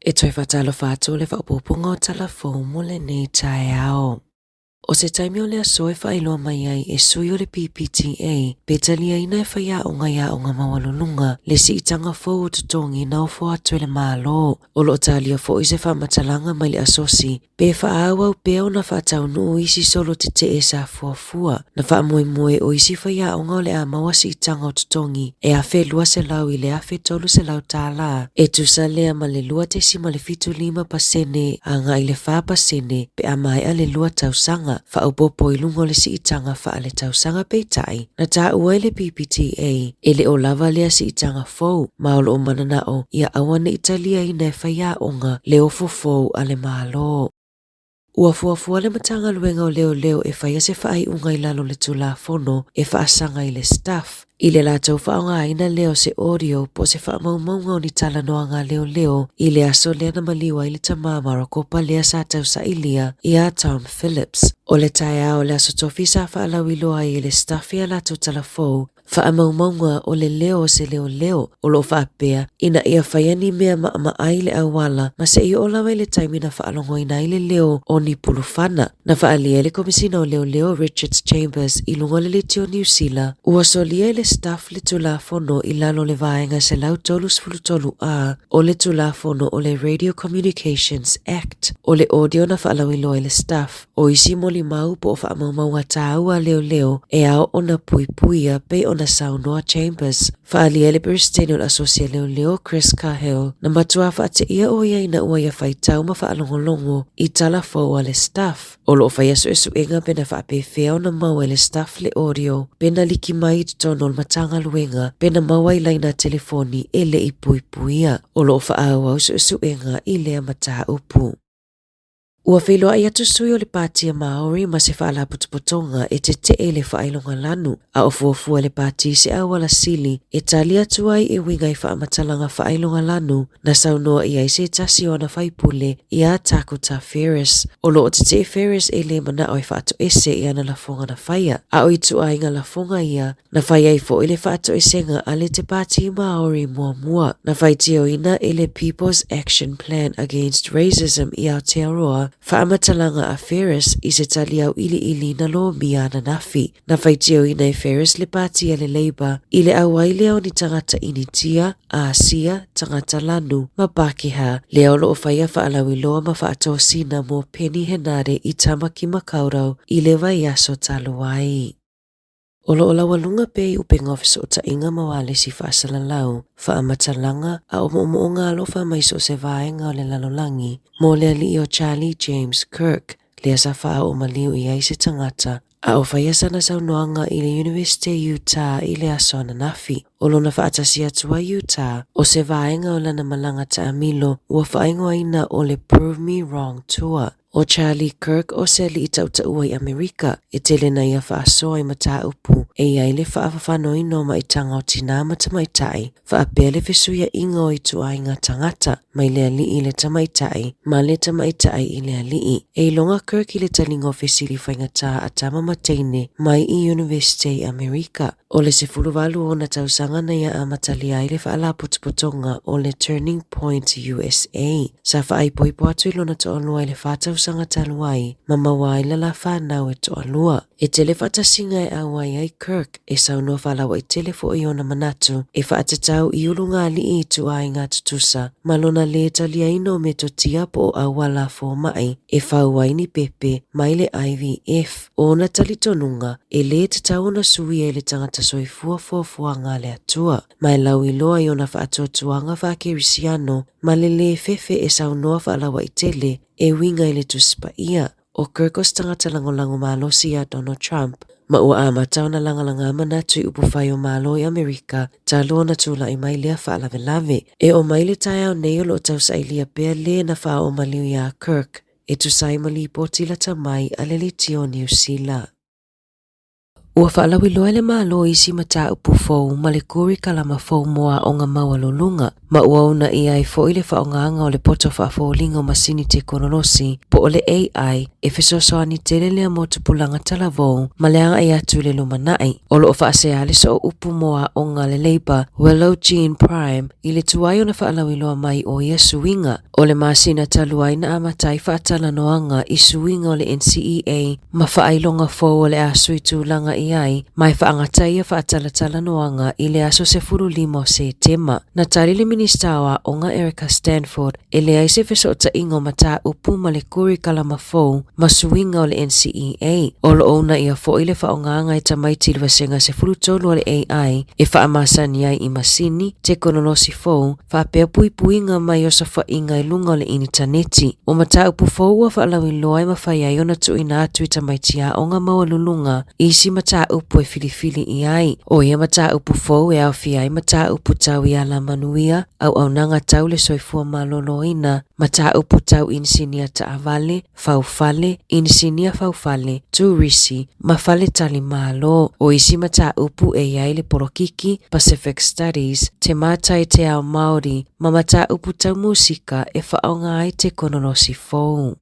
E toe faatalofa atu le faaopoopoga o tala fou mo lenei taeao. O se taimi o le aso e faailoa mai ai e sui o le PPTA pe taliaina e faiaoga i aoga maualuluga le siitaga fou o totogi na ofo atu e le Malo. O lo o talia foi se faamatalaga mai le asosi pe faaauau pea ona faataunuu isi solo tetee sa fuafua na faamoemoe o isi faiaoga o le a maua siitaga o totogi e $1,200 i le $1,300 tālā, e tusa lea ma le 2.75% agai i le 4% pe a maea le lua tausaga, faaopoopo i luga o le siitaga faaletausaga. Peitai, na taua e le PPTA e le o lava lea siitaga fou, ma o lo o mananao ia aua ne i taliaina e faiaoga le ofo fou a le Malo. Ua fuafua le Matagaluega o Leoleo e faia se faaiuga i lalo o le Tulafono e faasaga i le Stuff i le latou faaaogaina lea o se audio po o se faamaumauga o ni talanoaga a leoleo i le aso lea na maliu ai le tama Marokopa lea sa tausailia ia Tom Phillips. O le taeao o le Aso Tofi sa faalauiloa ai e le Stuff i a latou tala fou Faamaumauga o le leo o se leoleo o lo o faapea ina ia faia ni mea maʻamaʻai i le auala ma se i oo lava i le taimi na faalogoina ai le leo o ni pulufana. Na faaalia e le Komesina o Leoleo Richards Chambers i luga o le Leitio Niu Sila, ua solia e le Stuff le Tulafono i lalo o le Vaega 133 A o le Tulafono o le Radio Communications Act. O le audio na faalauiloa e le Stuff, O isi molimau po o faamaumauga tāua a leoleo e ao ona puipuia pei ona saunoa Chambers. Faaalia e le Peresetene o le Asosi a Leoleo Chris Cahill, na matua faateia o ia ina ua ia faitau ma faalogologo i tala fou a le Stuff. O lo o faia suesuega pe na faapefea ona maua e le Stuff le audio pe na liki mai i totonu o le Matagaluega pe na maua i laina telefoni e le i puipuia. O lo o faaauau suesuega i lea mataupu. Ua feiloai atu sui o le Pāti a Māori ma se faalapotopotoga e tetee i le faailoga lanu, a o fuafua e le pāti se auala sili e tali atu ai e uiga i faamatalaga faailoga lanu na saunoa i ai se tasi o ana faipule iā Tākuta Ferris. O lo o tetee Ferris e le manao e faatoese i ana lafoga na faia, a o ituaiga lafoga ia Na fai ai foi le faatoesega a le Te Pāti Māori muamua, na faitioina e le People's Action Plan Against Racism i Aotearoa, faamatalaga a Ferris i se tali auiliili na lomia ananafi. Na faitioina e Ferris le pāti a le Labour i le auai lea o ni tagata Initia, Āsia, tagata lanu, ma Pākehā, lea o lo o faia faalauiloa ma faatosina mo Peeni Henare i Tamaki Makaurau i le vaiaso talu ai. O lo o laualuga pea i upega o fesootaiga ma ualesi faasalalau, faamatalaga, a o moomooga alofa mai so o se vaega o le lalolagi mo le alii o Charlie James Kirk, lea sa faaoo maliu i ai se tagata, a o faia sana saunoaga i le Yunivesite Utah i le aso ananafi. O lona faatasi atu ai Utah, o se vaega o lana malaga taamilo ua faaigoaina o le Prove Me Wrong Tour. ʻO Charlie Kirk o se aliʻi tautaua i ʻAmerika, e tele na ia faasoa i mataupu e i ai le faafafanoina o maʻitaga o tinā ma tamaitai, faapea le fesuiaʻiga o ituaiga tagata mai le aliʻi i le tamaitai ma le tamaitai i le aliʻi. E iloga Kirk i le taliga o fesili faigata a tama ma teine mai i Yunivesite i ʻAmerika. O le 18 ona tausaga na ia amatalia ai le faalapotopotoga o le Turning Point USA. Sa faaipoipo atu i lona toalua i le fa tausaga talu ai ma maua ai le la fanau e toalua. E tele faatasiga e auai ai Kirk, e saunoa faalauaitele foi i ona manatu e faatatau i ulugalii i ituaiga tutusa ma lona lē taliaina o metotia po o auala fomai e fau ai ni pepe mai le IVF. O ona talitonuga, e lē tatau ona suia i le tagata soifua fuafuaga a le Atua, ma e lauiloa i ona faatuatuaga faakerisiano ma le lē fefe e saunoa faalauaitele e uiga i le Tusi Paia. ʻO Kirk o se tagata lagolago malosi iā Donald Trump, ma ua amata ona lagalagā manatu i upufai o Malo i ʻAmerika talu ona tulai mai lea faalavelave. E oo mai le taeao nei o lo o tausailia pea lē na faaoo maliu iā Kirk e tusa ai ma lipoti lata mai a le Leitio Niu Sila. Ua faalauiloa e le Malo isi mataupu fou ma le kurikalama fou mo aoga maualuluga, ma ua unaia ai foi le faaaogaga o le poto faafoliga o masini tekonolosi po o po o le AI, e fesoasoani tele lea mo tupulaga talavou ma le agai atu i le lumanai. O lo o faasea le sooupu mo aoga a le Labour, Willow Jean Prime, i le tuai ona faalauiloa mai o ia suiga. O le masina talu ai na amata ai faatalanoaga i suiga o le NCEA ma faailoga fou o le a sui tulaga i ai ma e faagata ia faatalatalanoaga i le aso 15 o Setema. Na tali le Minisita o Aoga Erica Stanford e leai se fesootaiga o mataupu ma le kurikalama fou ma suiga o le NCEA. O lo o uunaia foi le faaaogaina e tamaiti i le vasega 13 o le AI e faamasani ai i masini, tekonolosi fou, faapea puipuiga mai osofaiga i luga o le initaneti. O mataupu fou ua faalauiloa e mafai ai ona tuuina atu i tamaiti aoga maualuluga isi mataupu e filifili i ai. O ia mataupu fou e aofia ai mataupu tau i alamanuia, auaunaga tau le soifua maloloina, mataupu tau inisinia taavale, faufale, inisinia faufale, turisi, ma faletalimalo. O isi mataupu e i ai le polokiki, Pacific Studies, te mātai te ao Māori, ma mataupu tau musika e faaaoga ai tekonolosi fou.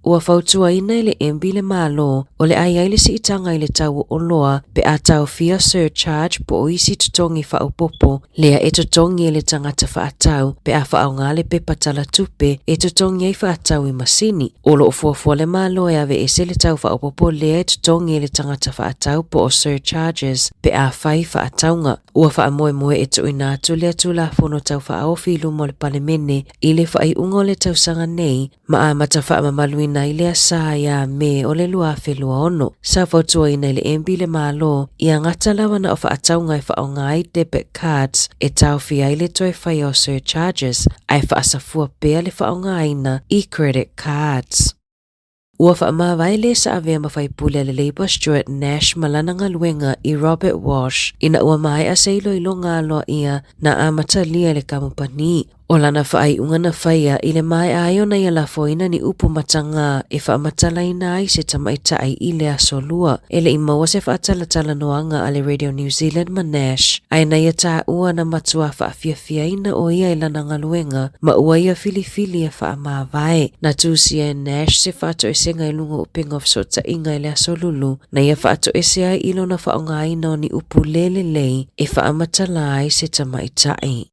Ua fautuaina e le MB le Malo o le a i ai le siitaga i le tau o oloa pe a taofia surcharge po o isi totogi faaopoopo lea e totogi e le tagata faatau pe a faaaoga le pepa talatupe e totogi ai faatau i masini. O lo o fuafua le Malo e aveese le tau faaopoopo lea e totogi e le tagata faatau po o surcharges pe a fai faatauga. Ua faamoemoe e tuuina atu lea Tulafono Tau Faaofi i luma o le Palemene i le faaiuga o le tausaga nei ma amata faamamaluina ai lea sa ia Me o le 2026. Sa fautuaina e le MB le Malo ia gata lava na o faatauga e faaaoga ai debit cards e taofia ai le toe faia o surcharges ae faasafua pea le faaaogaina i credit cards. Ua faamavae le sa avea ma faipule a le Labour Stuart Nash ma lana galuega i Robert Walsh ina ua maea se iloiloga aloaia na amatalia e le kamupani. O lana faaiuga na faia i le maea ai ona ia lafoina ni upu matagā e faamatalaina ai se tamaitai i le aso Lua. E le i maua se faatalatalanoaga a le Radio New Zealand ma Nash, ae na ia taua na matua faafiafiaina o ia i lana galuega ma ua ia filifili e faamavae. Na tusia e Nash se faatoesega i luga o upega o fesootaiga i le aso Lulu, na ia faatoese ai i lona faaaogaina o ni upu le lelei e faamatala ai se tamaitai.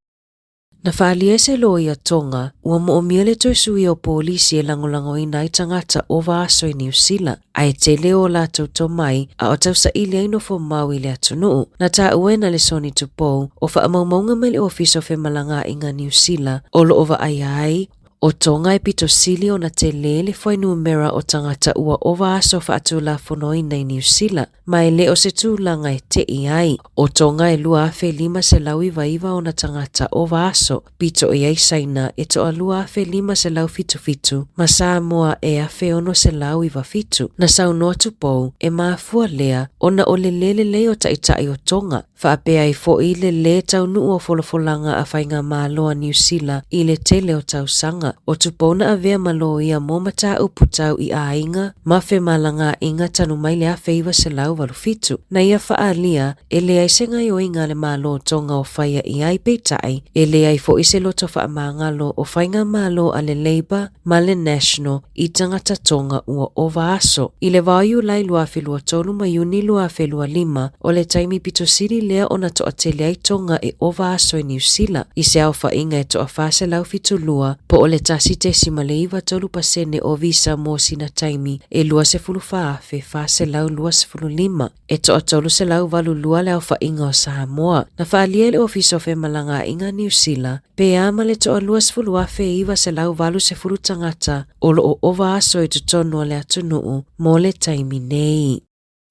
Na faaalia e se loia Tonga ua moomia le toe suia o polisi e lagolagoina ai tagata ova aso i Niu Sila, ae tele o latou tomai a o tausaili ai nofo mau i le atunuu. Na taua e Nalesoni Tupou o faamaumauga mai le Ofisa o Femalagaaiga Niu Sila o lo o vaaia ai o Tonga e pito sili ona tele le fuainumera o tagata ua ova aso faatulafonoina i Niu Sila, ma e le o se tulaga e te'i ai. O Tonga e 2,599 ona tagata ova aso, pito i ai Saina e toa 2,577 ma Samoa e 1,697. Na saunoa Tupou e mafua lea ona o le le lelei o taitai o Tonga, faapea ai foi le lē taunuu o folafolaga a faigamalo a Niu Sila i le tele o tausaga. O Tupou na avea ma loia mo mataupu tau i aiga ma femalagaaiga talu mai le 1987. Na ia faaalia e leai se gaoioiga a le Malo o Tonga o faia i ai, peitai, e leai foi se loto faamagalo o faigamalo a le Labour ma le National i tagata Tonga ua ova aso. I le vao Iulai 2023 ma Iuni 2025, o le taimi pito sili lea ona toatele ai Tonga e ova aso i Niu Sila, i se aofaiga e toa 472 po o le 1.93% o visa mo sina taimi e 24,425. E toa 382 le aofaiga o Samoa. Na faaalia e le Ofisa o Femalagaaiga Niu Sila, pe a ma le toa 20,980 tagata o lo o ova aso i totonu o le atunuu mo le taimi nei.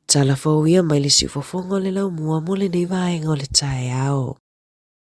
Tala fou ia mai le siufofoga o le laumua mo lenei vaega o le taeao.